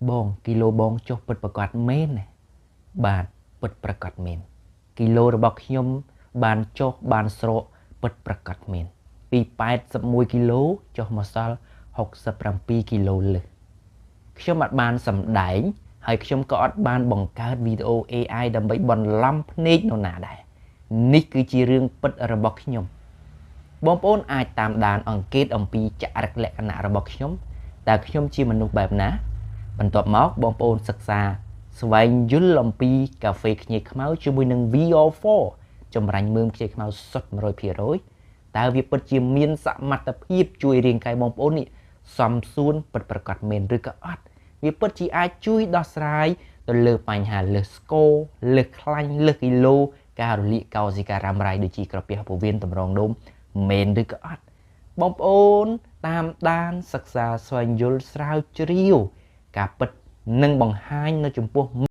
បងគីឡូបងចុះពិតប្រាកដមែនណាបាទពិតប្រាកដមែនគីឡូរបស់ខ្ញុំបានចុះបានស្រកពិតប្រាកដមែនពី81គីឡូចុះមកសល់67គីឡូលើសខ្ញុំអត់បានសម្ដែងហើយខ្ញុំក៏អត់បានបង្កើតវីដេអូ AI ដើម្បីបន្លំភ្នែកនរណាដែរនេះគឺជារឿងពិតរបស់ខ្ញុំបងប្អូនអាចតាមដានអង្កេតអំពីចរិតលក្ខណៈរបស់ខ្ញុំតើខ្ញុំជាមនុស្សបែបណាបន្ទាប់មកបងប្អូនសិក្សាស្វែងយល់អំពីកាហ្វេខ្ញីខ្មៅជាមួយនឹង VR4 ចម្រាញ់មើមខ្ញីខ្មៅសុទ្ធ100%តើវាពិតជាមានសមត្ថភាពជួយរាងកាយបងប្អូននេះសំសួនពិតប្រាកដមែនឬក៏អត់វាពិតជាអាចជួយដោះស្រាយទៅលើបញ្ហាលើសស្ករលើសខ្លាញ់លើសគីឡូការរលាកកោសិការ៉ាំរ៉ៃដូចជាក្រពះពោះវៀនតម្រងនោមមែនឬក៏អត់បងប្អូនតាមដានសិក្សាស្វែងយល់ស្រាវជ្រាវការពិតនឹងបង្ហាញនៅចំពោះ